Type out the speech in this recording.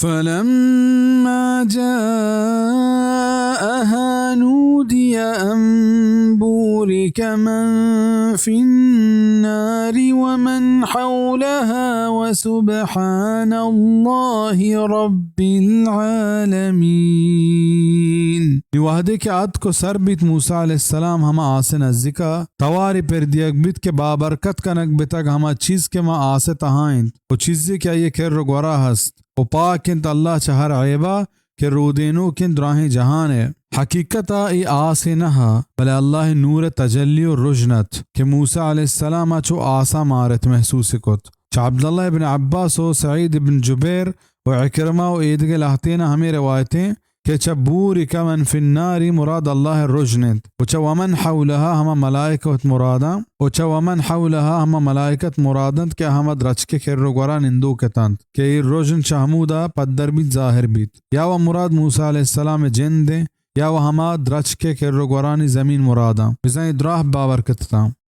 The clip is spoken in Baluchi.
فلما جاءها نودي أن بورك من في النار ومن حولها وسبحان الله رب العالمين. نی وہدے کہ آتک و سر بیت موسیٰ علیہ السلام ہما آس ءِ نزیکا، توارے پر دیگ بیت کہ بابرکت کنگ بتگ ہما چیز کہ ہما آس ءِ تہا انت و چیزے کہ آئی ءِ کر و گورا ہست و پاک انت اللہ چہ ہر عیبا کہ رودینوک انت دراہیں جہان ءِ۔ حقیقتا اے آسے نہ ات، بلے اللہ ءِ نور ءِ تجلی و رژن ات کہ موسیٰ علیہ السلام ءَ چو آسا مارت محسوس کت۔ چہ عبداللہ ابن عباس و سعید ابن جبیر و عکرمہ و ایدگہ لہتیناں ہمے روایتیں کہ چہ بورک من فی النار مراد اللہ ءِ رژن انت و چہ ومن حولها ہما ملائکہ ات مراداں و چہ ومن حولها ہما ملائکہ ات مراد انت کہ ہما درچک ءِ کر و گورا نندوک اتنت کہ اے رژن چہ ہمودا پدر بیت، ظاہر بیت۔ یا و مراد موسیٰ علیہ السلام ءِ جند انت یا و ہما درچک ءِ کر و گورانی زمین مراداں۔ بزاں اے دراہ بابرکت اتاں۔